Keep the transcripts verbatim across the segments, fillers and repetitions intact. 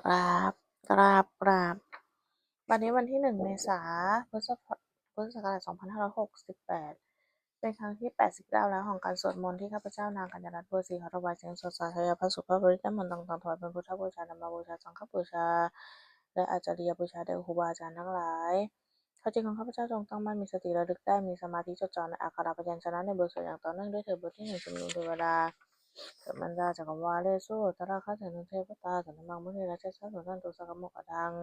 กราบ กราบ กราบ วันนี้วันที่ หนึ่ง เมษา พุทธศัก- พุทธศักราช สองพันห้าร้อยหกสิบแปด เป็นครั้งที่ แปดสิบเก้า แล้วของการสวดมนต์ที่ข้าพเจ้านางกัญญารัตน์ บัวศรี ขอถวายเสียงสวดสาธยายพระสูตรพระปริตรมนต์ต่างๆ ถวายเป็นพุทธบูชา ธรรมบูชา สังฆบูชา และอาจาริยบูชาแด่ครูบาอาจารย์ทั้งหลาย ข้าพเจ้าของข้าพเจ้าจงตั้งมั่น มีสติระลึกได้ มีสมาธิจดจ่อในอักขระพยัญชนะในบทสวดอย่างต่อเนื่องด้วยเถิด บทที่ หนึ่ง ชุมนุมเทวดา Samantā cakkavāḷesu atrāgacchantu devatā, saddhammaṃ munirājassa suṇantu saggamokkhadaṃ.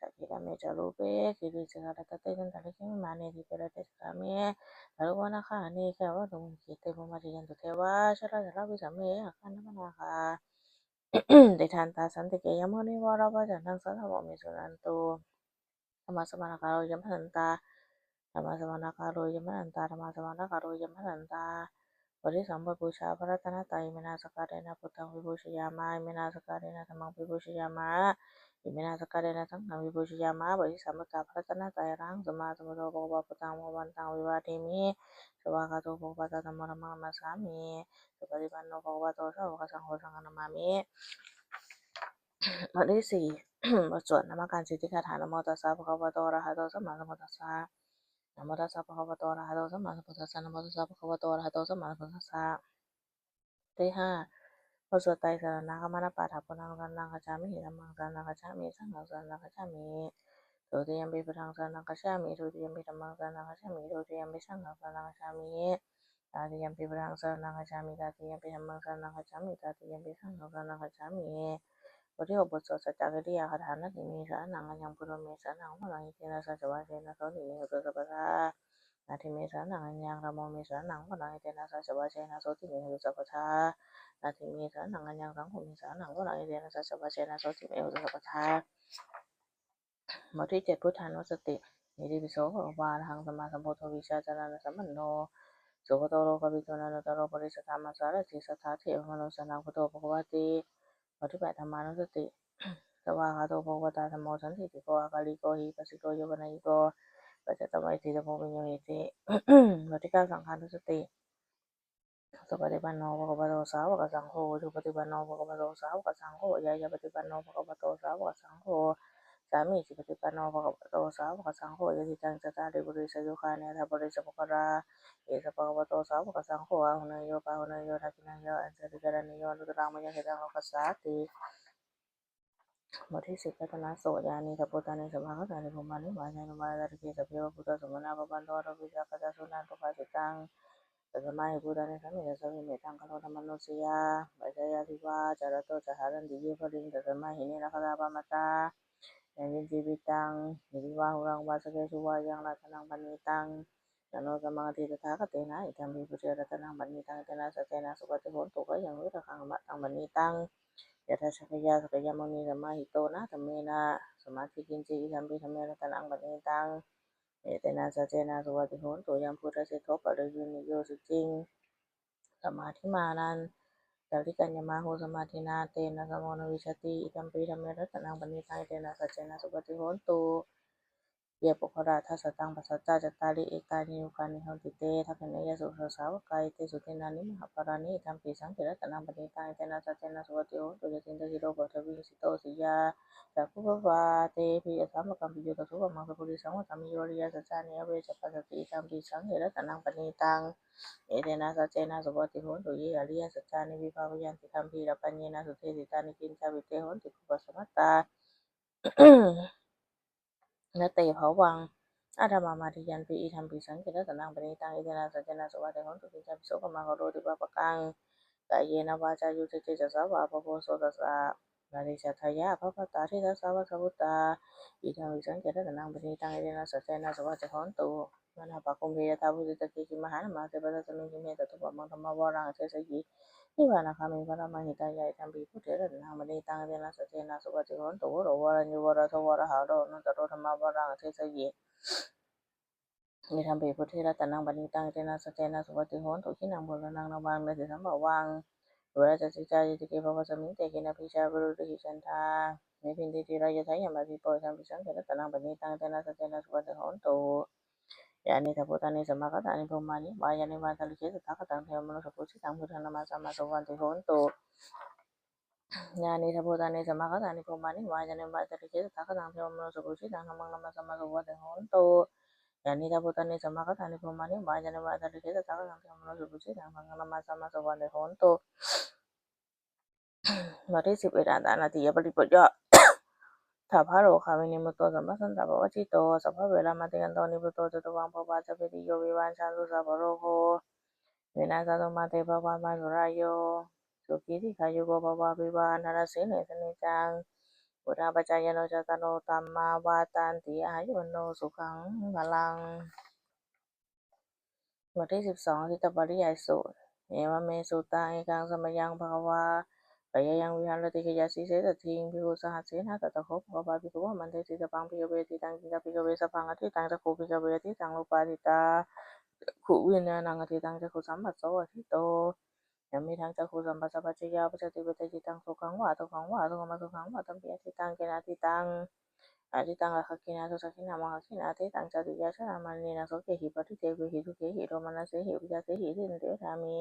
Sagge kāme ca rūpe girisikharataṭe cantalikkhe vimāne, dīpe raṭṭhe ca gāme taruvanagahane gehavatthumhi khette, bhummā cāyantu devā jalathalavisame yakkhagandhabbanāgā, tiṭṭhantā santike yaṃ munivaravacanaṃ sādhavo me suṇantu. Dhammassavanakālo ayam bhadantā. Dhammassavanakālo ayam bhadantā. Dhammassavanakālo ayam bhadantā. บทที่ สอง บทบูชาพระรัตนตรัย Iminā sakkārena buddhaṃ abhipūjayāma, iminā sakkārena dhammaṃ abhipūjayāma, iminā sakkārena saṅghaṃ abhipūjayāma. บทที่ สาม บูชาพระรัตนตรัย Arahaṃ sammāsambuddho bhagavā, buddhaṃ bhagavantaṃ abhivādemi. Svākkhāto bhagavatā dhammo, dhammaṃ namassāmi. Supaṭipanno bhagavato sāvakasaṅgho, saṅghaṃ namāmi. บทที่ สี่ บทสวดนมการสิทธิคาถา Namo tassa bhagavato arahato sammāsambuddhassa. Namo tassa bhagavato arahato sammāsambuddhassa. Namo tassa bhagavato arahato sammāsambuddhassa. บทที่ ห้า บทสวดไตรสรณคมนปาฐะ Buddhaṃ saraṇaṃ gacchāmi, dhammaṃ saraṇaṃ gacchāmi, saṅghaṃ saraṇaṃ gacchāmi. Dutiyampi buddhaṃ saraṇaṃ gacchāmi, dutiyampi dhammaṃ saraṇaṃ gacchāmi, dutiyampi saṅghaṃ saraṇaṃ gacchāmi. Tatiyampi buddhaṃ saraṇaṃ gacchāmi, tatiyampi dhammaṃ saraṇaṃ gacchāmi, tatiyampi saṅghaṃ saraṇaṃ gacchāmi. บทที่ หก บทสวดสัจจกิริยาคาถา Natthi me saraṇaṃ aññaṃ, buddho me saraṇaṃ varaṃ, etena saccavajjena sotthi me hotu sabbadā. Natthi me saraṇaṃ aññaṃ, dhammo me saraṇaṃ varaṃ, etena saccavajjena sotthi me hotu sabbadā. Natthi me saraṇaṃ aññaṃ, saṅgho me saraṇaṃ varaṃ, etena saccavajjena sotthi me hotu sabbadā. บทที่ เจ็ด พุทธานุสติ Itipi so bhagavā arahaṃ sammāsambuddho vijjācaraṇasampanno sugato lokavidū anuttaro purisadammasārathi satthā devamanussānaṃ buddho bhagavāti. บทที่ แปด ธรรมานุสติ Svākkhāto bhagavatā dhammo sandiṭṭhiko akāliko ehipassiko opanayiko paccattaṃ veditabbo viññūhīti. บทที่ เก้า สังฆานุสติ Supaṭipanno bhagavato sāvakasaṅgho, ujupaṭipanno bhagavato sāvakasaṅgho, ñāyapaṭipanno bhagavato sāvakasaṅgho, sāmīcipaṭipanno bhagavato sāvakasaṅgho, yadidaṃ cattāri purisayugāni aṭṭha purisapuggalā, esa bhagavato sāvakasaṅgho, āhuneyyo pāhuneyyo dakkhiṇeyyo añjalikaraṇīyo anuttaraṃ puññakkhettaṃ lokassāti. บทที่ สิบ รัตนสูตร Yānīdha bhūtāni samāgatāni bhummāni vā yāni va antalikkhe, sabbeva bhūtā sumanā bhavantu athopi sakkacca suṇantu bhāsitaṃ. Tasmā hi bhūtā nisāmetha sabbe mettaṃ karotha mānusiyā pajāya divā ca ratto ca haranti ye baliṃ, tasmā hi ne rakkhatha appamattā. Yaṅkiñci vittaṃ idha vā huraṃ vā saggesu vā yaṃ ratanaṃ paṇītaṃ, na no samaṃ atthi tathāgatena, idampi buddhe ratanaṃ paṇītaṃ, etena saccena suvatthi hotu. Khayaṃ virāgaṃ amataṃ paṇītaṃ, yadajjhagāya sakyamunī samāhito, na dhammena samatthi kiñci, idampi dhamme ratanaṃ paṇītaṃ, etena saccena suvatthi hotu. Yambuddhaseṭṭho pariñāṇiyo suciṃ samādhimānantarikaññamāhu, samādhinā tena samo na vijjati, idampi dhamme ratanaṃ paṇītaṃ, etena saccena suvatthi hotu. Ye puggalā dasasatasā cattāri etāni yugāni honti, te dakkhiṇeyyā sugatassa sāvakā, etesu dinnāni mahapphalāni, idampi saṅghe ratanaṃ paṇītaṃ, etena saccena suvatthi hotu. Yathindakhīlo paṭhaviṃ sito siyā sabbapāga, tepi asamaṃ kampiyo tathūpamaṃ sappurisaṃ vadāmi, yo ariyasaccāni avecca passati, idampi saṅghe ratanaṃ paṇītaṃ, etena saccena suvatthi hotu. Ye ariyasaccāni vibhāvayanti gabbhīrapaññena sudesitāni, kiñcāpi te honti bhubbasamattā, na te bhavaṃ aṭṭhamamādiyanti, idampi saṅghe ratanaṃ paṇītaṃ, etena saccena suvatthi hotu. Kiñcāpi so kammaṃ karoti pāpakaṃ kāyena vācāyude cetasā vā, pāpaggaho tassa padīssadāya abhabbatā, diṭṭhaseṭṭhā vāsavuttā, idampi saṅghe ratanaṃ paṇītaṃ, etena saccena suvatthi hotu. Manāpaggaho yathā phussitagge gimhānamāse, paṭhañchamhi gimhe tathūpamaṃ dhammavaraṃ adesayi, nivānagāmiṃ paṭhaviṃ hitāya, idampi buddhe ratanaṃ paṇītaṃ, etena saccena suvatthi hotu. Varo varaññū varado varāharo, anuttaro dhammavaraṃ adesayi, idampi buddhe ratanaṃ paṇītaṃ, etena saccena suvatthi hotu. Khīṇaṃ purāṇaṃ navaṃ natthi sambhavaṃ, purāṇañca ācikkhate bhavasmiṃ, te khīṇabījā aviruḷhichandā, nibbanti dhīrā yathāyampadīpo, idampi saṅghe ratanaṃ paṇītaṃ, etena saccena suvatthi hotu. Yānīdha bhūtāni samāgatāni, bhummāni vā yāni va antalikkhe, tathāgataṃ devamanussapūjitaṃ, buddhaṃ namassāma suvatthi hotu. Yānīdha bhūtāni samāgatāni bhummāni vā yāni va antalikkhe tathāgataṃ devamanussapūjitaṃ dhammaṃ namassāma suvatthi hotu. Yānīdha bhūtāni samāgatāni bhummāni vā yāni va antalikkhe tathāgataṃ devamanussapūjitaṃ dhammaṃ namassāma suvatthi hotu. บทที่สิบเอ็ด Āṭānāṭiyaparibbājo. Sabbarogavinimutto sabbasantāpavajjito sabbaveramatikkanto nibbuto ca tuvaṃ bhava. Sabbītiyo vivajjantu sabbarogo vinassatu mā te bhavatvantarāyo sukhī dīghāyuko bhava. Abhivādanasīlissa niccaṃ vuḍḍhāpacāyino cattāro dhammā vaḍḍhanti āyu vaṇṇo sukhaṃ balaṃ. บทที่สิบสอง Cittapariyāya sūtro. Evamme sutaṃ. Ekaṃ samayaṃ bhagavā gayāyaṃ viharati gayāsīse saddhiṃ bhikkhusahassena. Tatra kho bhagavā bhikkhū āmantesi. Sabbaṃ bhikkhave ādittaṃ. Cittaṃ bhikkhave sabbaṃ ādittaṃ. Cakkhuṃ bhikkhave ādittaṃ. Rūpādittaṃ cakkhuviññāṇaṃ ādittaṃ. Cakkhusamphasso āditto. Yampidaṃ cakkhusamphassapaccayā uppajjati vedayitaṃ sukhaṃ vā dukkhaṃ vā adukkhamasukhaṃ vā, tampi ādittaṃ. Kena ādittaṃ? Ādittaṃ rāgagginā dosagginā mohagginā. Ādittaṃ jātiyā jarāmaraṇena sokehi paridevehi dukkhehi domanassehi upāyāsehi. Iti taṃ devatāmi.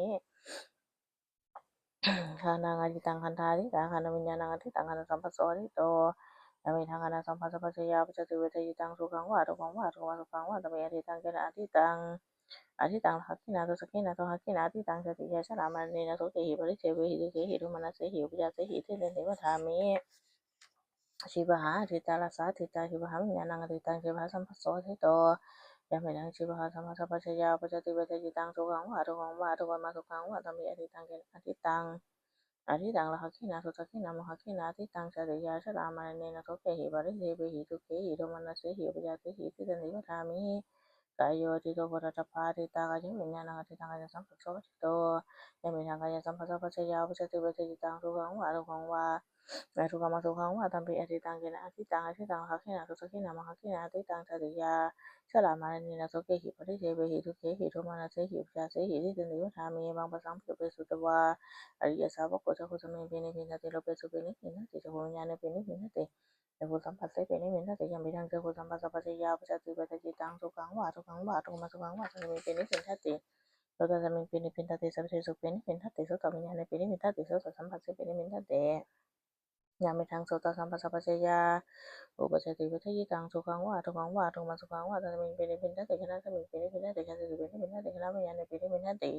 Ghānāṃ ādittaṃ. Gandhā ādittā. Ghānaviññāṇaṃ ādittaṃ. Ghānasamphasso āditto. Yampidaṃ ghānasamphassapaccayā uppajjati vedayitaṃ sukhaṃ vā dukkhaṃ vā adukkhamasukhaṃ vā, tampi ādittaṃ. Kena ādittaṃ? Ādittaṃ rāgagginā dosagginā mohagginā. Ādittaṃ jātiyā jarāmaraṇena sokehi paridevehi dukkhehi domanassehi upāyāsehi. Iti taṃ devatāmi. Jivhā ādittā. Rasā ādittā. Jivhāviññāṇaṃ ādittaṃ. Jivhāsamphasso āditto. Yampidaṃ jivhāsamphassapaccayā uppajjati vedayitaṃ sukhaṃ vā dukkhaṃ vā adukkhamasukhaṃ vā, tampi ādittaṃ. Kena ādittaṃ? Ādittaṃ rāgagginā dosagginā mohagginā. Ādittaṃ jātiyā jarāmaraṇena sokehi paridevehi dukkhehi domanassehi upāyāsehi. Iti taṃ devatāmi. Kāyo āditto. Phoṭṭhabbā ādittā. Kāyaviññāṇaṃ ādittaṃ. Kāyasamphasso āditto. Yampidaṃ kāyasamphassapaccayā uppajjati vedayitaṃ sukhaṃ vā dukkhaṃ vā adukkhamasukhaṃ vā, tampi ādittaṃ. Kena ādittaṃ? Ādittaṃ rāgagginā dosagginā mohagginā. Ādittaṃ jātiyā jarāmaraṇena sokehi paridevehi dukkhehi domanassehi upāyāsehi. Iti taṃ devatāmi. Evaṃ passaṃ bhikkhave sutavā ariyasāvako cakkhusmiṃpi nibbindati, rūpesupi nibbindati, cakkhuviññāṇepi nibbindati, cakkhusamphassāpi nibbindati. Yampidaṃ cakkhusamphassapaccayā uppajjati vedayitaṃ sukhaṃ vā dukkhaṃ vā adukkhamasukhaṃ vā, tasmiṃpi nibbindati. Sotasmiṃpi nibbindati, sabbadesupi nibbindati, sotaviññāṇepi nibbindati, sotasamphassepi nibbindati. Yampidaṃ sotasamphassapaccayā uppajjati vedayitaṃ sukhaṃ vā dukkhaṃ vā adukkhamasukhaṃ vā, tasmiṃpi nibbindati. Ghānasmiṃpi nibbindati, ghānasūpādi nibbindati, ghānaviññāṇepi nibbindati,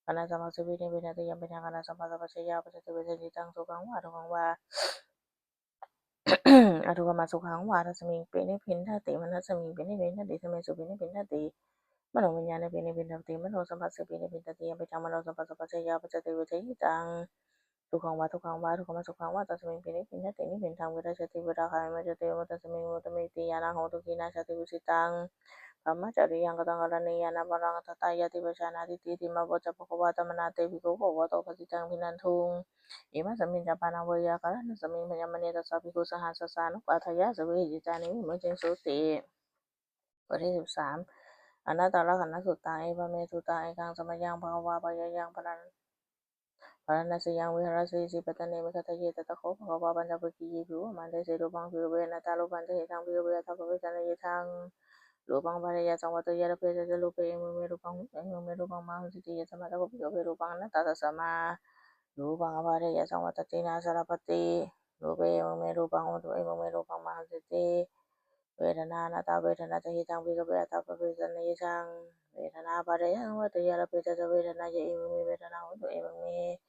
ghānasamphassepi nibbindati. Yampidaṃ ghānasamphassapaccayā uppajjati vedayitaṃ sukhaṃ vā dukkhaṃ vā adukkhamasukhaṃ vā, tasmiṃpi nibbindati. Manasmiṃpi nibbindati, samesupi nibbindati, manoviññāṇepi nibbindati, manosamphassepi nibbindati. Yampidaṃ manosamphassapaccayā uppajjati vedayitaṃ sukhaṃ vā dukkhaṃ vā adukkhamasukhaṃ vā, tasmiṃpi nibbindati. Nibbindaṃ virajjati, virāgā vimuccati, vimuttasmiṃ vimuttamiti ñāṇaṃ hotu. Khīṇā jāti, vusitaṃ brahmacariyaṃ, kataṃ karaṇīyaṃ, na paraṃ vattanti, yadi vajjānātiti. Mā voca bhagavā. Samaṇā te bhikkhavo bhagavato bhāsitaṃ abhinanduṃ. Imasmiñca pana veyyākaraṇasmiṃ bhaññamāne tassa bhikkhusahassassa anupādāya āsavehi cittāni vimucciṃsūti. บทที่สิบสาม Anattalakkhaṇasuttaṃ. Evamme sutaṃ. Ekaṃ samayaṃ bhagavā gayāyaṃ bārāṇasiyaṃ viharati isipatane migadāye. Tatra kho bhagavā pañcavaggiye bhikkhū āmantesi. Rūpaṃ bhikkhave anattā. Rūpañca hitaṃ bhikkhave attabhāvetaṃ. Yatha rūpaṃ bādayā saṃvatteyya, rabbe ca ca rūpe, evaṃ me rūpaṃ hotu, evaṃ me rūpaṃ mā ahosīti. Yasmā ca kho bhikkhave rūpaṃ anattā, tasmā rūpaṃ abādeyya saṃvattati nāssa labhati rūpe, evaṃ me rūpaṃ hotu, evaṃ me rūpaṃ mā ahosīti. Vedanā anattā. Vedanā ca hitaṃ bhikkhave attabhāvetaṃ. Yatha vedanā bādayā saṃvatteyya, rabbe ca ca vedanāya, evaṃ me vedanā hotu, evaṃ me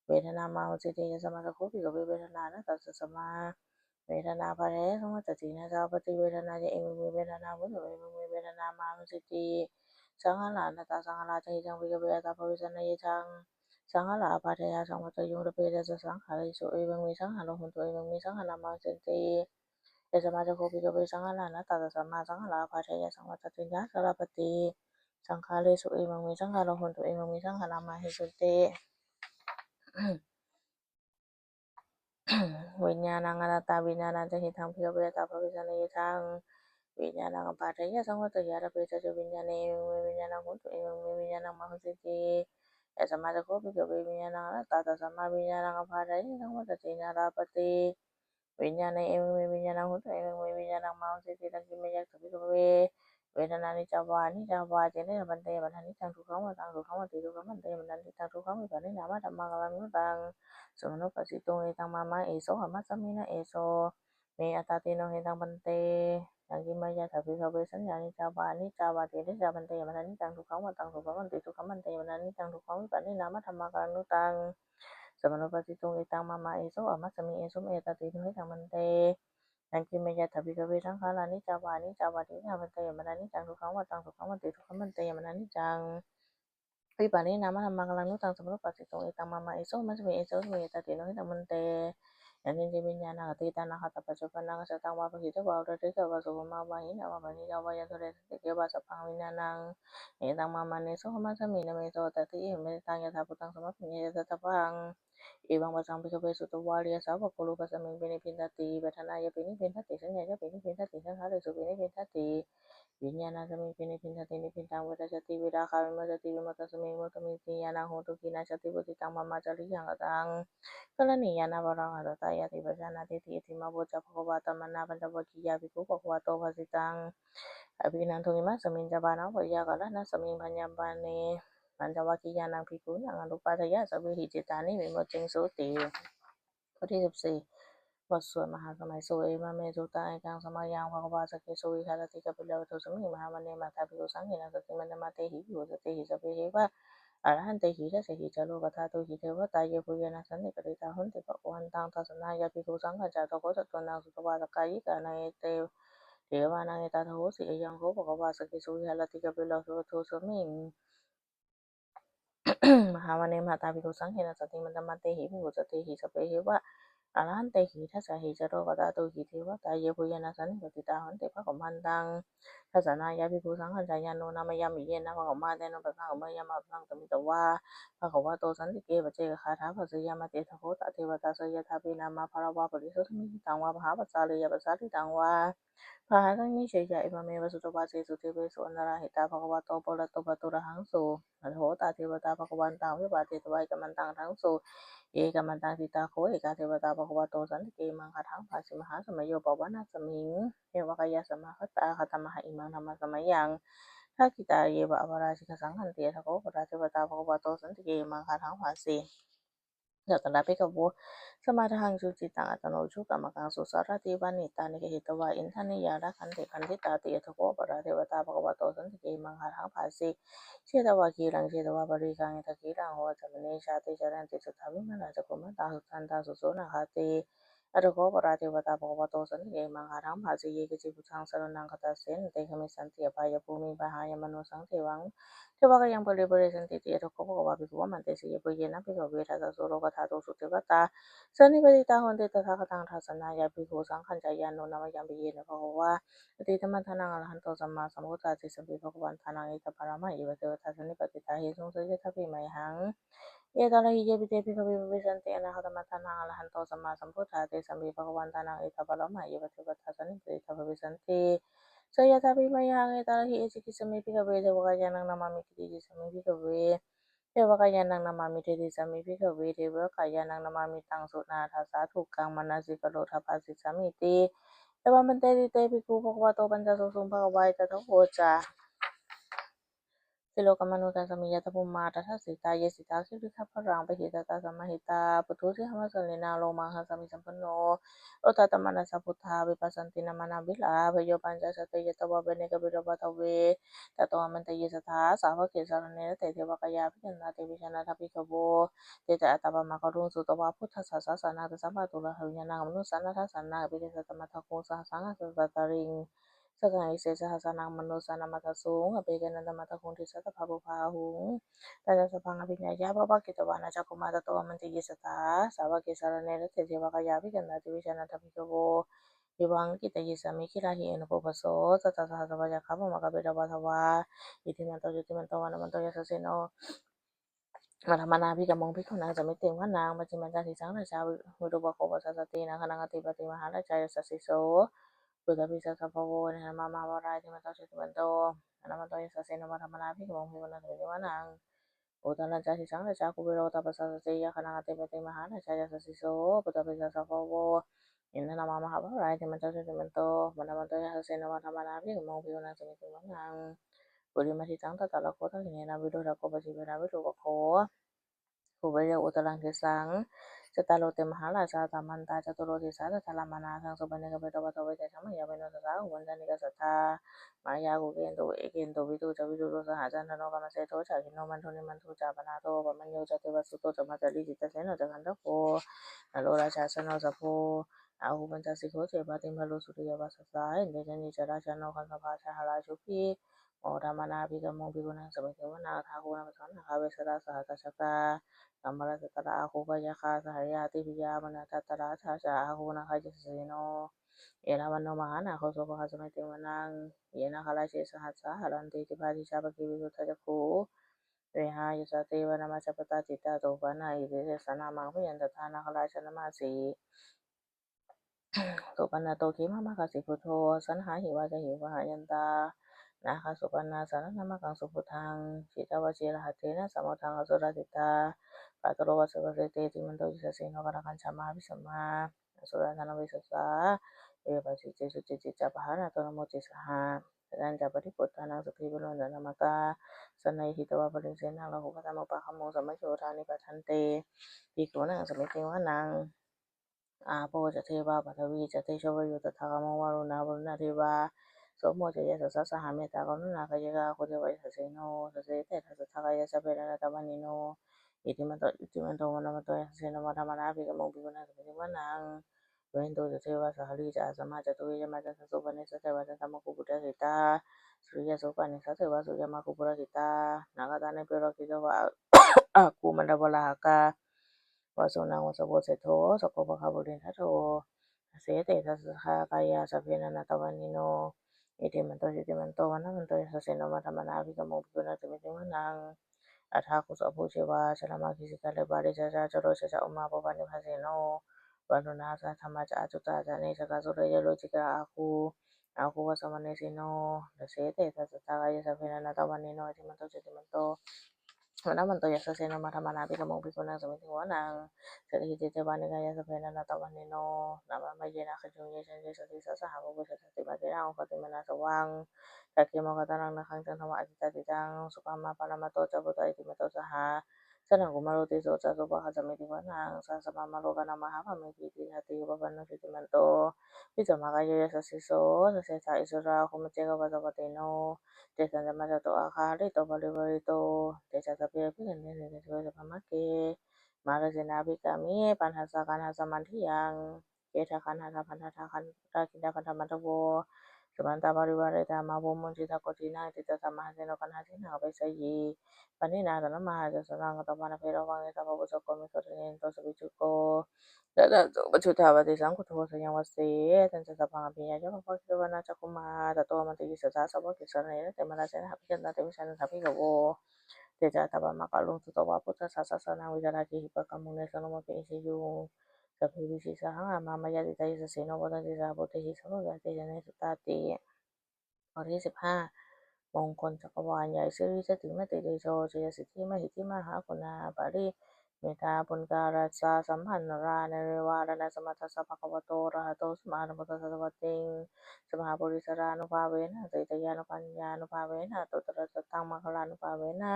vedanā mā ahosīti. Yasmā ca kho bhikkhave vedanā anattā, tasmā vedanā bādayā saṃvattati nāssa labhati vedanāya, evaṃ me vedanā hotu, evaṃ me vedanā mā ahosīti. Saṅkhārā anattā. Saṅkhārā ca hitaṃ bhikkhave attabhāvetaṃ. Yatha saṅkhārā bādayā saṃvatteyya, rabbe ca ca saṅkhāresu, evaṃ me saṅkhārā hontu, evaṃ me saṅkhārā mā ahosīti. Yasmā ca kho bhikkhave saṅkhārā anattā, tasmā saṅkhārā bādayā saṃvattati nāssa labhati saṅkhāresu, evaṃ me saṅkhārā hontu, evaṃ me saṅkhārā mā ahosīti. Viññāṇaṃ anattā. Viññāṇañca hitaṃ bhikkhave attabhāvetaṃ. Yatha viññāṇaṃ bādayā saṃvatteyya, rabbe ca ca viññāṇe, evaṃ me viññāṇaṃ hotu, evaṃ me viññāṇaṃ mā ahosīti. Yasmā ca kho bhikkhave viññāṇaṃ anattā, tasmā viññāṇaṃ bādayā saṃvattati nāssa labhati viññāṇe, evaṃ me viññāṇaṃ hotu, evaṃ me viññāṇaṃ mā ahosīti. Idaṃ kho mayā bhikkhave Vedanā aniccā vā, aniccā vā, cetayappante, appaṭihaniccaṃ, dukkhaṃ va taṃ, sukhaṃ vāti, dukkhaṃ vante, appaṭihaniccaṃ, dukkhaṃ vipariṇāmadhammakallaṃ, nu taṃ samanupassituṃ, etaṃ mama, eso amassa, na eso me attāti. No hetaṃ, bhante. Yaṅkiñci mayā daṭṭhabhikkhave saññā aniccā vā, aniccā vā, cetayappante, appaṭihaniccaṃ, dukkhaṃ va taṃ, sukhaṃ vāti, dukkhaṃ vante, appaṭihaniccaṃ, dukkhaṃ vipariṇāmadhammakallaṃ, nu taṃ samanupassituṃ, etaṃ mama, eso amassa, eso me attāti. No hetaṃ, bhante. Yaṅkiñci mayā daṭṭhabhikkhave saṅkhārā aniccā vā, aniccā vā, cetayappante, appaṭihaniccaṃ, dukkhaṃ va taṃ, sukhaṃ vāti, dukkhaṃ vante, appaṭihaniccaṃ, vipariṇāmadhammakallaṃ, nu taṃ samanupassituṃ, etaṃ mama, eso amassa, eso me attāti. No hetaṃ, bhante. Yaṅkiñci viññāṇaṃ atītānāgatapaccuppannaṃ ajjhattaṃ vā bahiddhā vā, uttariṃ vā dukkhumā vā, hīnā vā paṇītā vā, yathindaṃ santike vā, sabbaṃ viññāṇaṃ, etaṃ mama, neso amassa, na me eso attāti. Evaṃ mettāṃ yathābhūtaṃ samāpaññāya daṭṭhabbaṃ. Evaṃ passaṃ, bhikkhave, sutvā ariyasāvako rūpasmiṃpi nibbindati, vedanāyapi nibbindati, saññāyapi nibbindati, saṅkhāresupi nibbindati, viññāṇasmiṃpi nibbindati. Nibbindaṃ vedayati, virāgā vimuccati, vimuttasmiṃ vimuttamiti ñāṇaṃ hotu. Khīṇā jāti, vutthitāṃ brahmacariyaṃ, kataṃ karaṇīyaṃ, na paro ātappamātā, yadi pajānātīti. Idamavoca bhagavā. Samaṇā pañcavaggiyā bhikkhū bhagavato bhāsitaṃ abhinanduṃ. Imasmiñca pana veyyākaraṇasmiṃ bhaññamāne pañcavaggiyānaṃ bhikkhūnaṃ anupādāya sabbehi cittāni vimucciṃsūti. บทที่สิบสี่ บทสวดมหาสมัยสูตร Evamme sutaṃ. Ekaṃ samayaṃ bhagavā sakkesu viharati kapilavatthusmiṃ mahāvane mahatā bhikkhusaṅghena saddhiṃ pañcamattehi bhikkhusatehi sabbeheva arahantehi. Dasahi ca lokadhātūhi devatā yebhuyyena sannipatitā honti bhagavantaṃ dassanāya bhikkhusaṅghañca. Atha kho bhagavato bhāsitaṃ āyasmanto devakāyikānaṃ devānaṃ etadahosi: Ayaṃ kho bhagavā sakkesu viharati kapilavatthusmiṃ mahāvane mahatā bhikkhusaṅghena saddhiṃ pañcamattehi bhikkhusatehi sabbeheva arahantehi. Dasahi ca lokadhātūhi devatā yebhuyyena sannipatitā honti bhagavantaṃ dassanāya bhikkhusaṅghañca. Yannūna mayampi yena bhagavā tenupasaṅkameyyāma, appasaṅkamitvā bhagavato santike paccekagāthā bhāseyyāmāti. Atha kho tā devatā seyyathāpi nāma balavā puriso sammiñjitaṃ vā bāhaṃ pasāreyya, pasāritaṃ vā bāhaṃ sammiñjeyya, evameva suddhāvāsesu devesu antarahitā bhagavato purato pāturahaṃsu. Atha kho tā devatā bhagavantaṃ abhivādetvā ekamantaṃ aṭṭhaṃsu. Ye ekamantaṃ ṭhitā kho ekā devatā bhagavato santike imaṃ gāthaṃ abhāsi: Mahāsamayo pavanasmiṃ, devakāyā samāgatā, āgatamha imaṃ dhammasamayaṃ, dakkhitāyeva aparājitasaṅghanti. Atha kho aparā devatā bhagavato santike imaṃ gāthaṃ abhāsi: Tatra bhikkhavo samādahaṃsu cittaṃ attano ujukamakaṃsu, sārathīva nettāni gahetvā indriyāni rakkhanti paṇḍitāti. Atha kho aparā devatā bhagavato santike imaṃ gāthaṃ abhāsi: Chetvā khīlaṃ chetvā palighaṃ, indakhīlaṃ iva yaṃ, paṭhaviṃ ca te jalanti, suddhā vimalā cakkhumatā, sudantā susunāgāti. Atha kho aparā devatā bhagavato santike imaṃ gāthaṃ abhāsi: Ye keci buddhaṃ saraṇaṃ gatāse, na te gamissanti apāyabhūmiṃ, pahāya mānusaṃ dehaṃ, devakāyaṃ paripūressantīti. Atha kho bhagavā bhikkhū āmantesi: Yebhuyyena bhikkhave dasasu lokadhātūsu devatā sannipatitā honti tathāgataṃ dassanāya bhikkhusaṅghañca. Yannūna mayampi yena bhagavā atītamaddhānaṃ arahanto sammāsambuddhā, tesampi bhagavantānaṃ etaparamāyeva devatā sannipatitā ahesuṃ, seyyathāpi mayhaṃ etarahi. Yepi te bhikkhave bhavissanti anāgatamaddhānaṃ arahanto sammāsambuddhā, tesampi bhagavantānaṃ etaparamāyeva devatā sannipatitā bhavissanti, seyyathāpi mayhaṃ etarahi. Ācikkhissāmi bhikkhave devakāyānaṃ nāmāni, kittayissāmi bhikkhave devakāyānaṃ nāmāni, desissāmi bhikkhave devakāyānaṃ nāmāni. Taṃ suṇātha sādhukaṃ manasikarotha bhāsissāmīti. Evaṃ bhanteti te bhikkhū bhagavato paccassosuṃ. Bhagavā etadavoca: Silokamanukassāmi, yattha bhummā tadassitā; ye sitā girigabbharaṃ, pahitattā samāhitā. Puthū sīhāva sallīnā, lomahaṃsābhisambhuno; odātamanasā suddhā, vippasanti nāmanāvirā. Bhayyo pañcasate ñatvā, vane kāpilavatthave; tato āmantayi satthā, sāvake sāsane rate. Devakāyā abhikkantā, te vijānātha bhikkhavo; te ca ātappamakaruṃ, sutvā buddhassa sāsanaṃ. Tesampāturahu ñāṇaṃ, amanussāna dassanaṃ; appeke satamaddakkhuṃ, sahassaṃ atha sattariṃ; sataṃ ise sahassānaṃ, amanussānamaddasuṃ; appekenantamaddakkhuṃ, disā sabbā phuṭā ahuṃ. Tañca sabbaṃ abhiññāya, vavakkhitvāna cakkhumā; tato āmantayi satthā, sāvake sāsane rate. Devakāyā abhikkantā, te vijānātha bhikkhavo; ye vohaṃ kittayissāmi, girāhi anupubbaso. Sattasahassā va yakkhā, bhummā kāpilavatthavā; iddhimanto jutimanto, vaṇṇavanto yasassino; modamānā abhikkāmuṃ, bhikkhūnaṃ samitiṃ vanaṃ. Pacchimañca disaṃ rājā, virūpakkho pasāsati; naggānaṃ ādhipati mahārājā, yasassi so. Puttāpi tassa bahavo, indanāmā mahabbalā; iddhimanto jutimanto, vaṇṇavanto yasassino; modamānā abhikkāmuṃ, bhikkhūnaṃ samitiṃ vanaṃ. Uttarañca disaṃ rājā, kuvero tappasāsati; yakkhānaṃ ādhipati mahārājā, yasassi so. Puttāpi tassa bahavo, Indanāmā mahabbalā iddhimanto jutimanto vaṇṇavanto yasassino modamānā abhikkāmuṃ bhikkhūnaṃ samitiṃ vanaṃ. Purimaṃ disaṃ dhataraṭṭho dakkhiṇena virūḷhako pacchimena virūpakkho kuvero uttaraṃ disaṃ. Cattāro te mahārājā samantā caturo disā daddallamānā aṭṭhaṃsu pabbalikkānaṃ pavutthajātimakkhīlamakkhāpuññābhino. Tadā āgū vañcanikā saṭhā māyā kuṭeṇḍu veṭeṇḍu viṭū ca viṭuṭo saha candano kāmaseṭṭho ca kinnughaṇḍu nighaṇḍu ca panādo opamañño ca devasūto ca mātali cittaseno ca gandhabbo naḷorājā janosabho. Āgū pañcasikho ceva timbarū suriyavacchasā indro ca nīcā rājāno gandhabbā saha rājubhi modamānā abhikkāmuṃ bhikkhūnaṃ samitiṃ vanaṃ. Athāgū nābhasā nāgā vesālā sahatacchakā kambalassatarā āgū pāyāgā saha ñātibhi. Yāmunā dhataraṭṭhā ca āgū nāgā yasassino erāvaṇo mahānāgo sopāga samitiṃ vanaṃ. Ye nāgarāje sahasā haranti dibbā dijā pakkhi visuddhacakkhū vehāyasā te vanamajjhapattā citrā supaṇṇā iti tesa nāmaṃ. Abhayantadā nāgarājānamāsi supaṇṇato khemamakāsi buddho. Saṇhāhi vācāhi upavhayantā nāgā supaṇṇā saraṇamakaṃsu buddhaṃ. Jitā vajirahatthena samuddaṃ asurā sitā bhātaro vāsavassete iddhimanto yasassino. Kālakañjā mahābhismā asurā dānaveghasā vepacitti sucitti ca pahārādo namucī saha. Satañca baliputtānaṃ sugrivo dānamatā sannayhitvā baliṃ senaṃ rāhubhaddamupāgamuṃ samayodāni bhaddante bhikkhūnaṃ samitiṃ vanaṃ. Āpo ca devā paṭhavī ca tejo vāyo tadāgamuṃ varuṇā vāruṇā devā somo ca yasasā saha mettākaruṇākāyikā āgū devā yasassino. Dasete dasadhā kāyā sabbe nānattavaṇṇino iddhimanto jutimanto vaṇṇavanto yasassino modamānā abhikkāmuṃ bhikkhūnaṃ samitiṃ vanaṃ. Veṇḍū ca devā sahalī ca asamā ca duve yamā candassūpanisā devā candamāgū buddhajātikā suriyassūpanisā devā suriyamāgū purakkhitā nakkhattāni purakkhitvā āgū mandavalāhakā vasūnaṃ vāsavo seṭṭho sakkopāga purindado. Dasete dasadhā kāyā sabbe nānattavaṇṇino iddhimanto jutimanto vaṇṇavanto yasassino modamānā abhikkāmuṃ bhikkhūnaṃ samitiṃ vanaṃ. Athāgū sahabhū ceva jalamaggisikhāriva ariṭṭhakā ca rojā ca ummāpupphanibhāsino varuṇā sahadhammā ca accutā ca anejakā sūleyyarucikā āgū āgū vāsavanesino. Dasete dasadhā kāyā sabbe nānattavaṇṇino iddhimanto jutimanto vaṇṇavanto yasassino modamānā abhikkāmuṃ bhikkhūnaṃ samitiṃ vanaṃ. Saṭṭhete devā nikāyā sabbe nānattavaṇṇino nāmanvayena āgañchuṃ ye caññe sadisā saha pavutthajātimakkhīlaṃ oghatiṇṇamanāsavaṃ dakkhemoghataraṃ nāgaṃ candaṃva asitātitaṃ. Subrahmā paramatto ca puttā iddhimato saha sanaṅkumāro tisso ca sopāga samitiṃ vanaṃ. Sahassabrahmalokānaṃ mahābrahmābhitiṭṭhati upapanno jutimanto bhismākāyo yasassi so. Dasettha issarā āgū paccekavasavattino tesañca majjhato oghatiṇṇo parivārito. Te ca sabbe abhikkante sinde deve sabrahmake mārasenā abhikkāmi paṇḍasakānasamāraddhiyaṃ. Khettaṃ gaṇhatha bandhatha dakkhiṇaṃ bandhamatthu vo samantā parivāretha mā vo muñcittha koci naṃ. Iti tattha mahāseno kaṇhasenaṃ apesayi paṇṇinā talamāhacca saraṃ katvāna bheravaṃ. Ātappamabhuyyuṃ so paccudāvatti saṅkuddho asayaṃvase. Tañca sabbaṃ abhiññāya vavakkhitvāna cakkhumā tato āmantayi satthā sāvake sāsane rate mārasenā abhikkantā te vijānātha bhikkhavo. Te ca ātappamakaruṃ sutvā buddhassa sāsanaṃ vītarāgehi pakkāmuṃ nesaṃ lomampi iñjayuṃ. Sabbe vijitasaṅgāmā mayā jitā yasassino modanti saha bhūtehi sambhāviyā te janesutāti. บทที่สิบห้า มงคลจักรวาลใหญ่ Siridhitimatitejojayasiddhimahiddhimahāguṇā parimitapuñjarajasambhannarānirivāraṇasamatthassa bhagavato arahato sammāsambuddhassa dvattiṃ samāpurisarānubhāvena santindiyānubyañjanānubhāvena aṭṭhuttarasataṃ maṅgalānubhāvena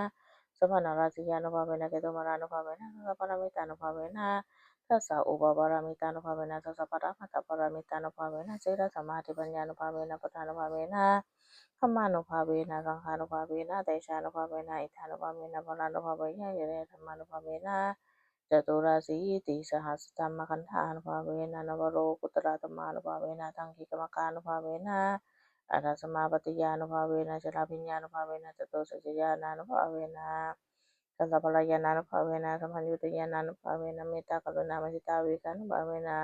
sabbarakkhiñānubhāvena ketumālānubhāvena dasapāramitānubhāvena dasaupapāramitānubhāvena dasaparamatthapāramitānubhāvena sīlasamādhipaññānubhāvena buddhānubhāvena dhammānubhāvena saṅghānubhāvena tejānubhāvena iddhānubhāvena balānubhāvena ñeyyadhammānubhāvena caturāsītisahassadhammakkhandhānubhāvena navalokuttaradhammānubhāvena aṭṭhaṅgikamakānubhāvena aṭṭhasamāpattiyānubhāvena chaḷabhiññānubhāvena catusaccañāṇānubhāvena dasabalañāṇānubhāvena sabbaññutañāṇānubhāvena mettākaruṇāmuditāvihāranubhāvena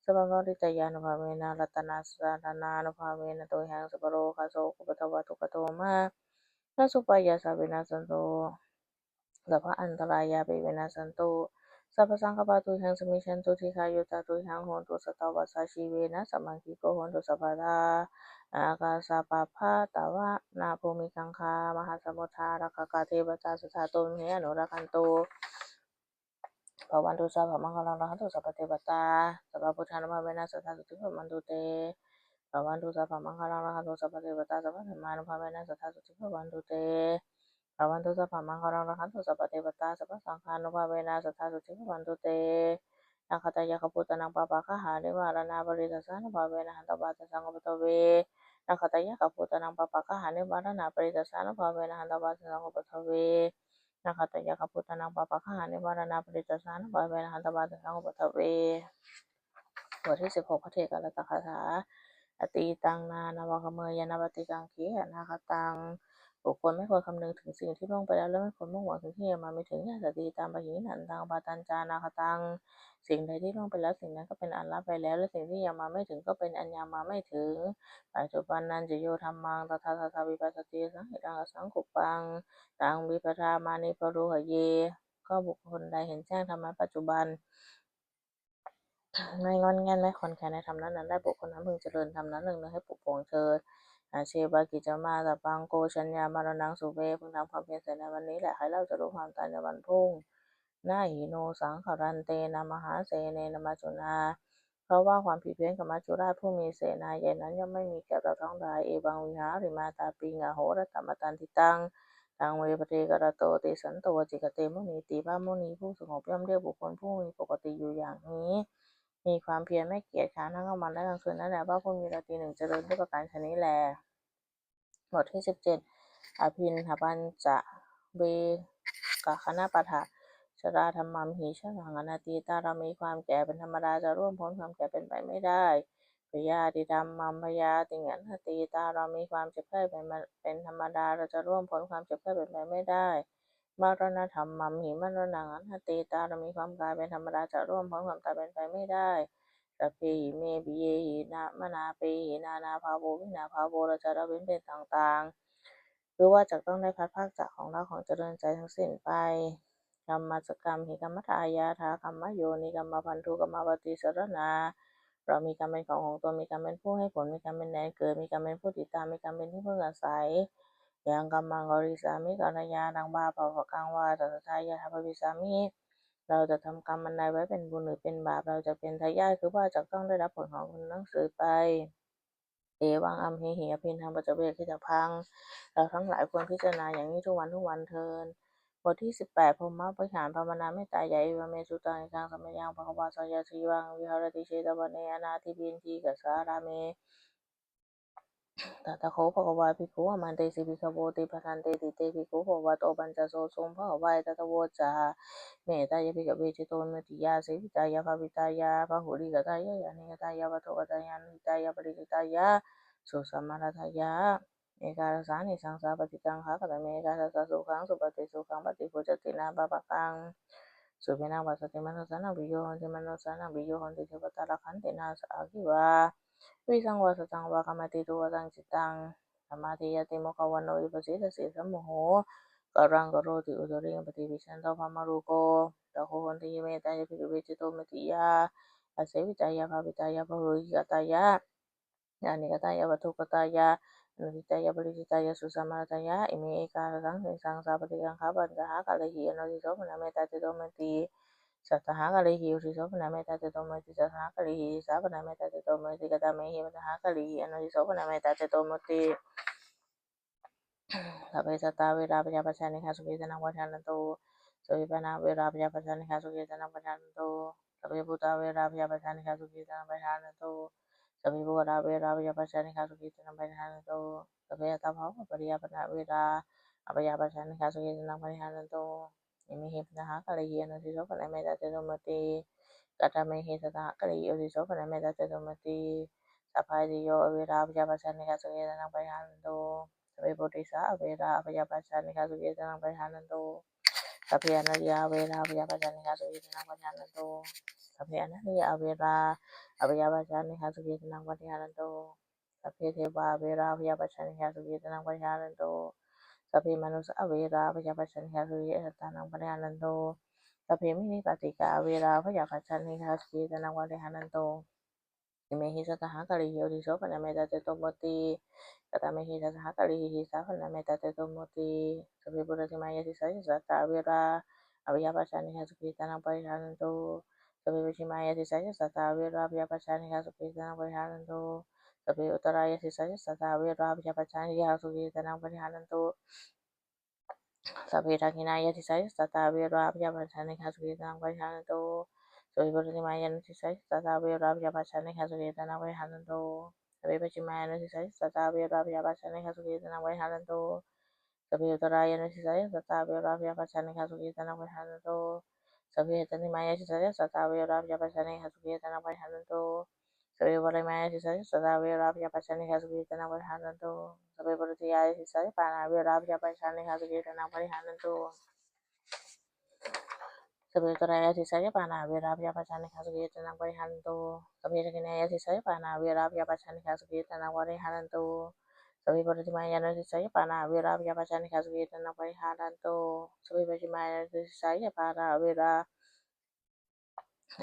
sabbaparitañāṇānubhāvena ratanasaraṇānubhāvena tuyhaṃ sabbarogasokupaddavadukkhadomanassupāyāsā vinassantu sabbaantarāyāpi vinassantu sabbasaṅkappā tuyhaṃ samijjhantu dīghāyutā tuyhaṃ hotu satavassajīvena samaṅgiko hontu sabbadā. Ākāsapabbatavanabhūmigaṅgāmahāsamuddā ārakkhakā devatā sadā tumhe anurakkhantu. Bhavatu sabbamaṅgalaṃ rakkhantu sabbadevatā, sabbabuddhānubhāvena sadā sotthī bhavantu te. Bhavatu sabbamaṅgalaṃ rakkhantu sabbadevatā, sabbadhammānubhāvena sadā sotthī bhavantu te. Bhavatu sabbamaṅgalaṃ rakkhantu sabbadevatā, sabbasaṅghānubhāvena sadā sotthī bhavantu te. Nakkhattayakkhabhūtānaṃ pāpaggahanivāraṇā, parittassānubhāvena hantvā tesaṃ upaddave. Nakkhattayakkhabhūtānaṃ pāpaggahanivāraṇā, parittassānubhāvena hantvā tesaṃ upaddave. Nakkhattayakkhabhūtānaṃ pāpaggahanivāraṇā, parittassānubhāvena hantvā tesaṃ upaddave. บทที่สิบหก ภัทเทกรัตตคาถา Atītaṃ nānvāgameyya, nappaṭikaṅkhe anāgataṃ. บุคคลไม่ควรคำนึงถึงสิ่งที่ล่วงไปแล้ว และไม่ควรมุ่งหวังสิ่งที่ยังมาไม่ถึง Yasatītaṃ pahīnantaṃ, appattañca anāgataṃ. สิ่งใดที่ล่วงไปแล้ว สิ่งนั้นก็เป็นอันละไปแล้ว และสิ่งที่ยังมาไม่ถึงก็เป็นอันยังมาไม่ถึง Paccuppannañca yo dhammaṃ, tattha tattha vipassati, asaṃhiraṃ asaṅkuppaṃ, taṃ viddhā maṇipūrahaye. ก็บุคคลใดเห็นแจ้งธรรมะปัจจุบัน ไม่ง่อนแง่น ไม่คลอนแคลนในธรรมนั้นๆได้ บุคคลนั้นพึงเจริญธรรมนั้นเนืองๆให้ปรุโปร่งเถิด Ajjeva kiccamātappaṃ, ko jaññā maraṇaṃ suve. พึงทำความเพียรเสียในวันนี้แหละ ใครเล่าจะรู้ความตายในวันพรุ่ง Na hi no saṅgarantena, mahāsenena maccunā. เพราะว่าความผิดเพี้ยนกับมัจจุราชผู้มีเสนาใหญ่นั้น ย่อมไม่มีแก่เราทั้งหลาย Evaṃ vihārimātāpiṃ, ahorattamatanditaṃ, taṃ ve bhaddekarattoti, santo ācikkhate munīti. พระมุนีผู้สงบย่อมเรียกบุคคลผู้มีปกติอยู่อย่างนี้ มีความเพียรไม่เกียจคร้านทั้งกลางวันและกลางคืนนั่นแหละ ว่าผู้มีราตรีหนึ่งเจริญ ด้วยประการฉะนี้แล บทที่สิบเจ็ด Abhiṇhapañcavegakhaṇapāṭha. Jarā dhammamhi jaraṃ anatītā. เรามีความแก่เป็นธรรมดา จะล่วงพ้นความแก่เป็นไปไม่ได้ Byādhidhammam byātiṃ anatītā. เรามีความเจ็บไข้เป็นมา- เป็นธรรมดา เราจะล่วงพ้นความเจ็บไข้เป็นไปไม่ได้ Maraṇadhammamhi maraṇaṃ anatītā. เรามีความตายเป็นธรรมดา จะล่วงพ้นความตายเป็นไปไม่ได้ Sabbehi me piyehi manāpehi nānābhāvo vinābhāvo. เราจะละเว้นเป็นต่างๆ คือว่าจักต้องได้พลัดพรากจากของรักของเจริญใจทั้งสิ้นไป Kammassakamhi kammadāyādā kammayonī kammabandhū kammapaṭisaraṇā. เรามีกรรมเป็นของของตน มีกรรมเป็นผู้ให้ผล มีกรรมเป็นแดนเกิด มีกรรมเป็นผู้ติดตาม มีกรรมเป็นที่พึ่งอาศัย Yaṃ kammaṃ karissāmi kalyāṇaṃ vā pāpakaṃ vā tassa dāyādā bhavissāmi. เราจะทำกรรมอันใดไว้เป็นบุญหรือเป็นบาป เราจะเป็นทายาท คือว่าจักต้องได้รับผลของกรรมนั้นสืบไป Evaṃ amhehi abhiṇhaṃ paccavekkhitabbaṃ. เราทั้งหลายควรพิจารณาอย่างนี้ทุกวันทุกวันเทิน บทที่สิบแปด พรหมวิหารภาวนา Mettāya evaṃ me sutaṃ. Ekaṃ samayaṃ bhagavā sakyaṃ saddhiṃ vihāraṃ viharati jetavane anāthapiṇḍikassa ārāme. Tatra kho bhagavā bhikkhū āmantesi bhikkhavoti. Bhadanteti te bhikkhū bhagavato paccassosuṃ. Bhagavā etadavoca. Mettāya bhikkhave cetovimuttiyā āsevitāya bhāvitāya bahulīkatāya yānīkatāya vatthukatāya anuṭṭhitāya paricitāya susamāraddhāya ekādasānisaṃsā paṭikaṅkhā. Katame ekādasa? Sukhaṃ supati, sukhaṃ paṭibujjhati, na pāpakaṃ supinaṃ passati, manussānaṃ piyo hoti, manussānaṃ piyo hoti, devatā rakkhanti, nāssa aggi vā visaṃ vā satthaṃ vā kamati, tuvaṭaṃ cittaṃ samādhiyati, mukhavaṇṇo vippasīdati, asammūḷho kālaṃ karoti, uttariṃ paṭivijjhanto brahmalokūpago hoti. Mettāya bhikkhave cetovimuttiyā āsevitāya bhāvitāya bahulīkatāya yānīkatāya vatthukatāya anuṭṭhitāya paricitāya susamāraddhāya ime ekādasānisaṃsā paṭikaṅkhā. Pañcahākārehi anodhiso pana mettā cetovimutti. Sattahākārehi odhiso pana mettā cetovimutti. Dasahākārehi disā pana mettā cetovimutti. Katamehi pañcahākārehi anodhiso pana mettā cetovimutti? Sabbe sattā averā abyāpajjhā anīghā sukhī attānaṃ pariharantu. Sabbe pāṇā averā abyāpajjhā anīghā sukhī attānaṃ pariharantu. Sabbe bhūtā averā abyāpajjhā anīghā sukhī attānaṃ pariharantu. Sabbe puggalā averā abyāpajjhā anīghā sukhī attānaṃ pariharantu. Sabbe attabhāvapariyāpannā averā abyāpajjhā anīghā sukhī attānaṃ pariharantu. Imehi pañcahākārehi anodhiso pana mettā cetovimutti. Katamehi sattahākārehi odhiso pana mettā cetovimutti? Sabbāharayo averā abyāpajjhā anīghā sukhī attānaṃ pariharantu. Sabbe purisā averā abyāpajjhā anīghā sukhī attānaṃ pariharantu. Sabbe anariyā averā abyāpajjhā anīghā sukhī attānaṃ pariharantu. Sabbe anariyā averā abyāpajjhā anīghā sukhī attānaṃ pariharantu. Sabbe devā averā abyāpajjhā anīghā sukhī attānaṃ pariharantu. Sabbe manussā averā abyāpajjhā anīghā sukhī attānaṃ pariharantu. Sabbe vinipātikā averā abyāpajjhā anīghā sukhī attānaṃ pariharantu. Imehi sattahākārehi odhiso pana mettā cetovimutti. Katamehi dasahākārehi disā pana mettā cetovimutti? Sabbe puratthimāya disāya sattā averā abyāpajjhā anīghā sukhī attānaṃ pariharantu. Sabbe pacchimāya disāya sattā averā abyāpajjhā anīghā sukhī attānaṃ pariharantu. Sabbe uttarāya disāya sattā averā abyāpajjhā anīghā sukhī attānaṃ pariharantu. Sabbe dakkhiṇāya disāya sattā averā abyāpajjhā anīghā sukhī attānaṃ pariharantu. Sabbe puratthimāya anudisāya sattā averā abyāpajjhā anīghā sukhī attānaṃ pariharantu. Sabbe pacchimāya anudisāya sattā averā abyāpajjhā anīghā sukhī attānaṃ pariharantu. Sabbe uttarāya anudisāya sattā averā abyāpajjhā anīghā sukhī attānaṃ pariharantu. Sabbe heṭṭhimāya disāya sattā averā abyāpajjhā anīghā sukhī attānaṃ pariharantu. Sabbe uparimāya disāya sattā averā abyāpajjhā anīghā sukhī attānaṃ pariharantu. Sabbe puratthimāya disāya pāṇā averā abyāpajjhā anīghā sukhī attānaṃ pariharantu. Sabbe uttarāya disāya pāṇā averā abyāpajjhā anīghā sukhī attānaṃ pariharantu. Sabbe dakkhiṇāya disāya pāṇā averā abyāpajjhā anīghā sukhī attānaṃ pariharantu. Sabbe puratthimāya anudisāya pāṇā averā abyāpajjhā anīghā sukhī attānaṃ pariharantu. Sabbe pacchimāya anudisāya pāṇā averā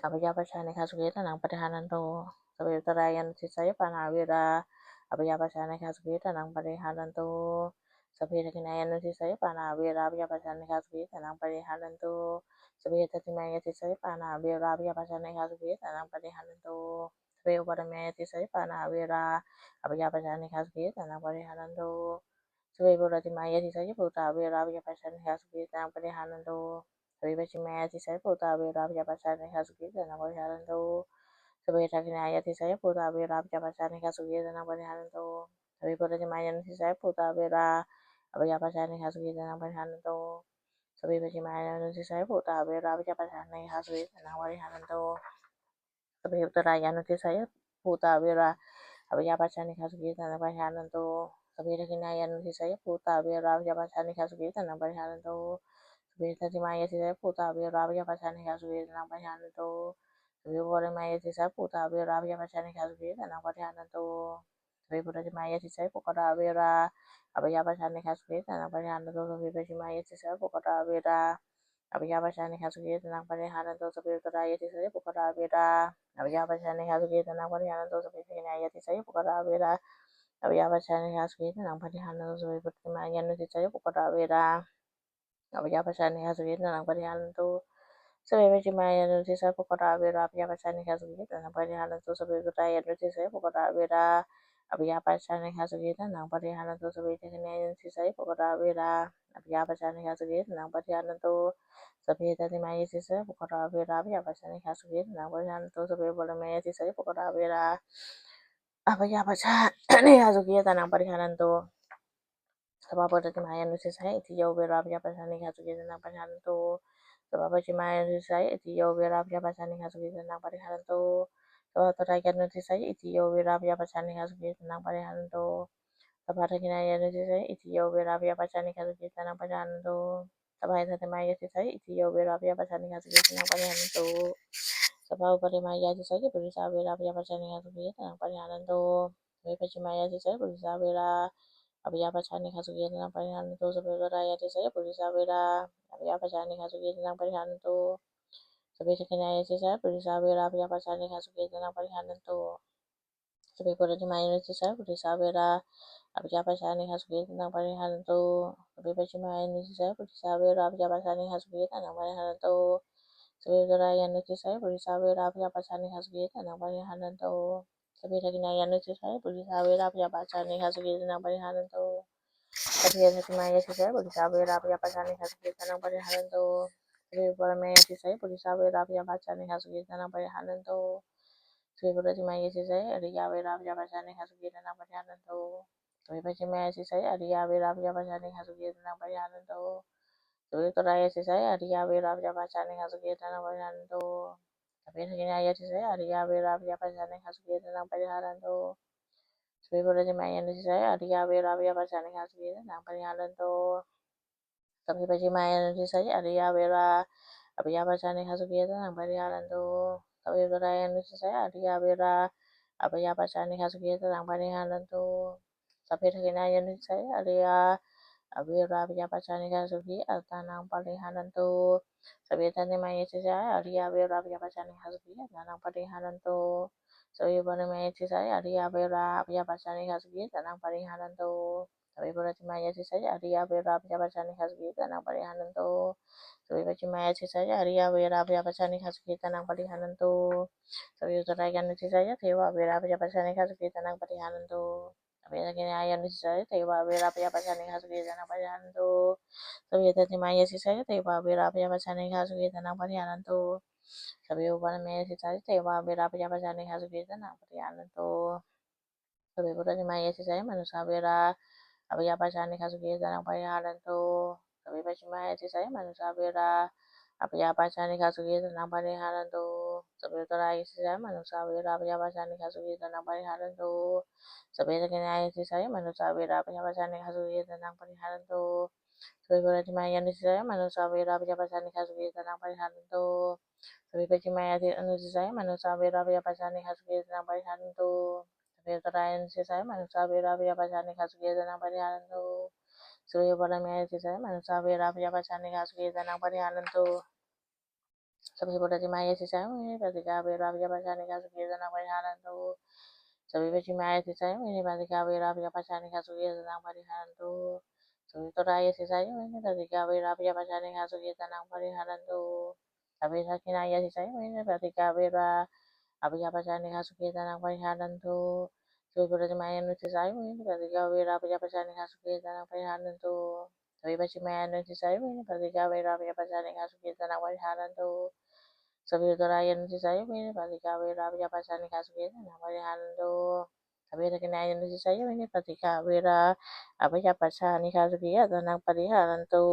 abyāpajjhā anīghā sukhī attānaṃ pariharantu. Sabbe uttarāya anudisāya pāṇā averā abyāpajjhā anīghā sukhī attānaṃ pariharantu. Sabbe dakkhiṇāya anudisāya pāṇā averā abyāpajjhā anīghā sukhī attānaṃ pariharantu. Sabbe heṭṭhimāya disāya pāṇā averā abyāpajjhā anīghā sukhī attānaṃ pariharantu. Sabbe uparimāya disāya pāṇā averā abyāpajjhā anīghā sukhī attānaṃ pariharantu. Sabbe puratthimāya disāya bhūtā averā abyāpajjhā anīghā sukhī attānaṃ pariharantu. Sabbe pacchimāya disāya bhūtā averā abyāpajjhā anīghā sukhī attānaṃ pariharantu. Sabbe dakkhiṇāya disāya bhūtā averā abyāpajjhā anīghā sukhī attānaṃ pariharantu. Sabbe puratthimāya anudisāya bhūtā averā abyāpajjhā anīghā sukhī attānaṃ pariharantu. Sabbe pacchimāya anudisāya bhūtā averā abyāpajjhā anīghā sukhī attānaṃ pariharantu. Sabbe uttarāya anudisāya bhūtā averā abyāpajjhā anīghā sukhī attānaṃ pariharantu. Sabbe dakkhiṇāya anudisāya bhūtā averā abyāpajjhā anīghā sukhī attānaṃ pariharantu. Sabbe heṭṭhimāya disāya bhūtā averā abyāpajjhā anīghā sukhī attānaṃ pariharantu. Sabbe uparimāya disāya bhūtā averā abyāpajjhā anīghā sukhī attānaṃ pariharantu. Sabbe puratthimāya disāya puggalā averā abyāpajjhā anīghā sukhī attānaṃ pariharantu. Sabbe pacchimāya disāya puggalā averā abyāpajjhā anīghā sukhī attānaṃ pariharantu. Sabbe uttarāya disāya puggalā averā abyāpajjhā anīghā sukhī attānaṃ pariharantu. Sabbe dakkhiṇāya disāya puggalā averā abyāpajjhā anīghā sukhī attānaṃ pariharantu. Sabbe puratthimāya anudisāya puggalā averā abyāpajjhā anīghā sukhī attānaṃ pariharantu. Sabbe pacchimāya anudisāya puggalā averā abyāpajjhā anīghā sukhī attānaṃ pariharantu. Sabbe uttarāya anudisāya puggalā averā abyāpajjhā anīghā sukhī attānaṃ pariharantu. Sabbe dakkhiṇāya anudisāya puggalā averā abyāpajjhā anīghā sukhī attānaṃ pariharantu. Sabbe heṭṭhimāya disāya puggalā averā abyāpajjhā anīghā sukhī attānaṃ pariharantu. Sabbe uparimāya disāya puggalā averā abyāpajjhā anīghā sukhī attānaṃ pariharantu. Sabbe puratthimāya anudisāya itthiyo averā abyāpajjhā anīghā sukhī attānaṃ pariharantu. Sabbe pacchimāya anudisāya itthiyo averā abyāpajjhā anīghā sukhī attānaṃ pariharantu. Sabbe uttarāya anudisāya itthiyo averā abyāpajjhā anīghā sukhī attānaṃ pariharantu. Sabbe dakkhiṇāya anudisāya itthiyo averā abyāpajjhā anīghā sukhī attānaṃ pariharantu. Sabbe heṭṭhimāya disāya itthiyo averā abyāpajjhā anīghā sukhī attānaṃ pariharantu. Sabbe uparimāya disāya purisā averā abyāpajjhā anīghā sukhī attānaṃ pariharantu. Sabbe pacchimāya disāya purisā averā abyāpajjhā anīghā sukhī attānaṃ pariharantu. Sabbe uttarāya disāya purisā averā abyāpajjhā anīghā sukhī attānaṃ pariharantu. Sabbe dakkhiṇāya disāya purisā averā abyāpajjhā anīghā sukhī attānaṃ pariharantu. Sabbe puratthimāya anudisāya purisā averā abyāpajjhā anīghā sukhī attānaṃ pariharantu. Sabbe pacchimāya anudisāya purisā averā abyāpajjhā anīghā sukhī attānaṃ pariharantu. Sabbe uttarāya anudisāya purisā averā abyāpajjhā anīghā sukhī attānaṃ pariharantu. Sabbe dakkhiṇāya anudisāya purisā averā abyāpajjhā anīghā sukhī attānaṃ pariharantu. Sabbe heṭṭhimāya disāya purisā averā abyāpajjhā anīghā sukhī attānaṃ pariharantu. Sabbe uparimāya disāya purisā averā abyāpajjhā anīghā sukhī attānaṃ pariharantu. Sabbe puratthimāya disāya ariyā averā abyāpajjhā anīghā sukhī attānaṃ pariharantu. Sabbe pacchimāya disāya ariyā averā abyāpajjhā anīghā sukhī attānaṃ pariharantu. Sabbe uttarāya disāya ariyā averā abyāpajjhā anīghā sukhī attānaṃ pariharantu. Sabbe dakkhiṇāya disāya ariyā averā abyāpajjhā anīghā sukhī attānaṃ pariharantu. Sabbe puratthimāya anudisāya ariyā averā abyāpajjhā anīghā sukhī attānaṃ pariharantu. Sabbe pacchimāya anudisāya ariyā averā abyāpajjhā anīghā sukhī attānaṃ pariharantu. Sabbe uttarāya anudisāya ariyā averā abyāpajjhā anīghā sukhī attānaṃ pariharantu. Sabbe dakkhiṇāya anudisāya ariyā averā abyāpajjhā anīghā sukhī attānaṃ pariharantu. Sabbe heṭṭhimāya disāya ariyā averā abyāpajjhā anīghā sukhī attānaṃ pariharantu. Sabbe uparimāya disāya ariyā averā abyāpajjhā anīghā sukhī attānaṃ pariharantu. Sabbe puratthimāya disāya ariyā averā abyāpajjhā anīghā sukhī attānaṃ pariharantu. Sabbe pacchimāya disāya ariyā averā abyāpajjhā anīghā sukhī attānaṃ pariharantu. Sabbe uttarāya disāya devā averā abyāpajjhā anīghā sukhī attānaṃ pariharantu. Sabbe dakkhiṇāya disāya devā averā abyāpajjhā anīghā sukhī attānaṃ pariharantu. Sabbe dakkhiṇāya disāya devā averā abyāpajjhā anīghā sukhī attānaṃ pariharantu. Sabbe uparimāya disāya devā averā abyāpajjhā anīghā sukhī attānaṃ pariharantu. Sabbe puratthimāya disāya manussā averā abyāpajjhā anīghā sukhī attānaṃ pariharantu. Sabbe pacchimāya disāya manussā averā abyāpajjhā anīghā sukhī attānaṃ pariharantu. Sabbe uttarāya disāya manussā averā abyāpajjhā anīghā sukhī attānaṃ pariharantu. Sabbe dakkhiṇāya disāya manussā averā abyāpajjhā anīghā sukhī attānaṃ pariharantu. Sabbe puratthimāya disāya manussā averā abyāpajjhā anīghā sukhī attānaṃ pariharantu. Sabbe pacchimāya disāya manussā averā abyāpajjhā anīghā sukhī attānaṃ pariharantu. Sabbe uttarāya disāya manussā averā abyāpajjhā anīghā sukhī attānaṃ pariharantu. Sabbe uparimāya disāya manussā averā abyāpajjhā anīghā sukhī attānaṃ pariharantu. Sabbe puratthimāya disāya bhūmi nipātikā averā abyāpajjhā anīghā sukhī attānaṃ pariharantu. Sabbe pacchimāya disāya bhūmi nipātikā averā abyāpajjhā anīghā sukhī attānaṃ pariharantu. Sabbe uttarāya disāya bhūmi nipātikā averā abyāpajjhā anīghā sukhī attānaṃ pariharantu. Sabbe dakkhiṇāya disāya bhūmi nipātikā averā abyāpajjhā anīghā sukhī attānaṃ pariharantu. Sabbe puratthimāya disāya bhūmi nipātikā averā abyāpajjhā anīghā sukhī attānaṃ pariharantu. Sabbe pacchimāya disāya bhūmi nipātikā averā abyāpajjhā anīghā sukhī attānaṃ pariharantu. Sabbe uttarāya disāya bhūmi nipātikā averā abyāpajjhā anīghā sukhī attānaṃ pariharantu. Sabbe dakkhiṇāya disāya bhūmi nipātikā averā abyāpajjhā anīghā sukhī attānaṃ pariharantu.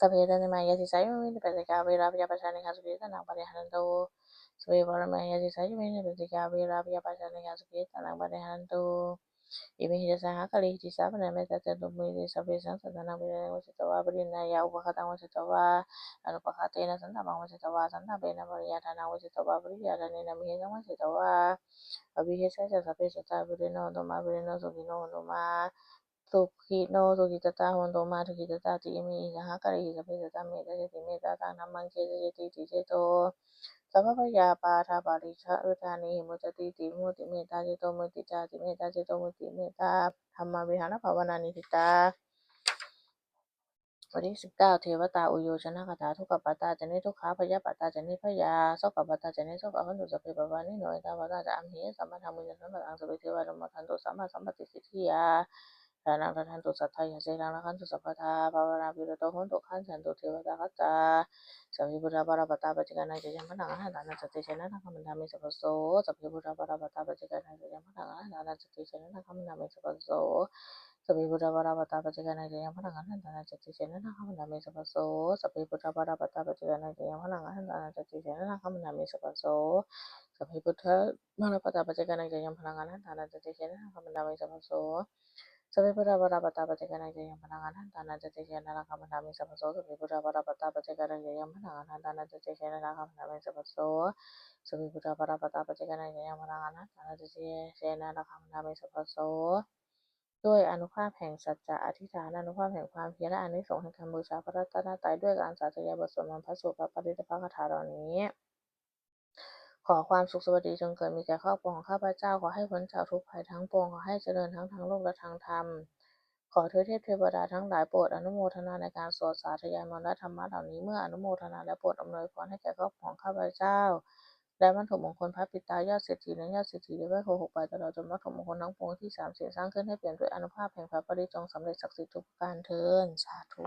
Sabbe dakkhiṇāya disāya bhūmi nipātikā averā abyāpajjhā anīghā sukhī attānaṃ pariharantu. Sabbe uparimāya disāya bhūmi nipātikā averā abyāpajjhā anīghā sukhī attānaṃ pariharantu. Imehi dasadhātakāli disā pana mettācetovimutti. Sabbesaṃ sattānaṃ pīḷanaṃ vūhitvā pāṇineyya upaghataṃ vūhitvā anupaghātena santāpaṃ vūhitvā santāpena pariyādānaṃ vūhitvā pariyādānena bāhuṃ vūhitvā abhihitvā ca sabbe sattā pūrentu hūtu mā pūrentu sukhino hūtu mā dukkhino sukhitattā hontu mā dukkhitattā ti. Imehi dasadhātakāli sabbe satte mettāceti mettāsaṅghammaṃ cetacetīti ceto sabbabhayapādaparikkhārahitāni vimuccantīti vimutti. Mettācetovimutti cāti mettācetovimutti mettadhammaviharabhāvanāniṭṭhitā. บทที่สิบเก้า Devatāuyyojanagāthā. Dukkhappattā ca niddukkhā bhayappattā ca nibbhayā sokappattā ca nissokā hontu sabbepi pāṇino. Ettāvatā ca amhehi sambhataṃ puññasampadaṃ sabbe devānumodantu sabbasampattisiddhiyā. Dānaṃ dadantu saddhāya sīlaṃ rakkhantu sabbadā bhāvanābhiratā hontu gacchantu devatāgatā. Sabbe buddhā balappattā paccekānañca yaṃ balaṃ arahantānañca tejena rakkhaṃ bandhāmi sabbaso. Sabbe buddhā balappattā paccekānañca yaṃ balaṃ arahantānañca tejena rakkhaṃ bandhāmi sabbaso. Sabbe buddhā balappattā paccekānañca yaṃ balaṃ arahantānañca tejena rakkhaṃ bandhāmi sabbaso. Sabbe buddhā balappattā paccekānañca yaṃ balaṃ arahantānañca tejena rakkhaṃ bandhāmi sabbaso. Sabbe buddhā balappattā paccekānañca yaṃ balaṃ arahantānañca tejena rakkhaṃ bandhāmi sabbaso. Sabbe buddhā balappattā paccekānañca yaṃ balaṃ arahantānañca tejena rakkhaṃ bandhāmi sabbaso. Sabbe buddhā balappattā paccekānañca yaṃ balaṃ arahantānañca tejena rakkhaṃ bandhāmi sabbaso. Sabbe buddhā balappattā paccekānañca yaṃ balaṃ arahantānañca tejena rakkhaṃ bandhāmi sabbaso. ด้วยอานุภาพแห่งสัจจะอธิษฐาน อานุภาพแห่งความเพียร และอานิสงส์แห่งการบูชาพระรัตนตรัย ด้วยการสาธยายบทสวดมนต์พระสูตร พระปริตร พระคาถาเหล่านี้ ขอความสุขสวัสดีจงเกิดมีแก่ครอบครัวของข้าพเจ้า ขอให้พ้นจากทุกข์ภัยทั้งปวง ขอให้เจริญทั้งทางโลกและทางธรรม ขอทวยเทพเทวดาทั้งหลายโปรดอนุโมทนาในการสวดสาธยายมนต์และธรรมะเหล่านี้ เมื่ออนุโมทนาแล้วโปรดอำนวยพรให้แก่ครอบครัวของข้าพเจ้า และวัตถุมงคลพระปิดตายอดเศรษฐี และยอดเศรษฐี และไหว้ครูหกไปตลอดจนวัตถุมงคลทั้งปวงที่สามสิ่งสร้างขึ้นให้เปี่ยมด้วยอานุภาพแห่งพระปริตร จงสำเร็จศักดิ์สิทธิ์ทุกประการเทอญ สาธุ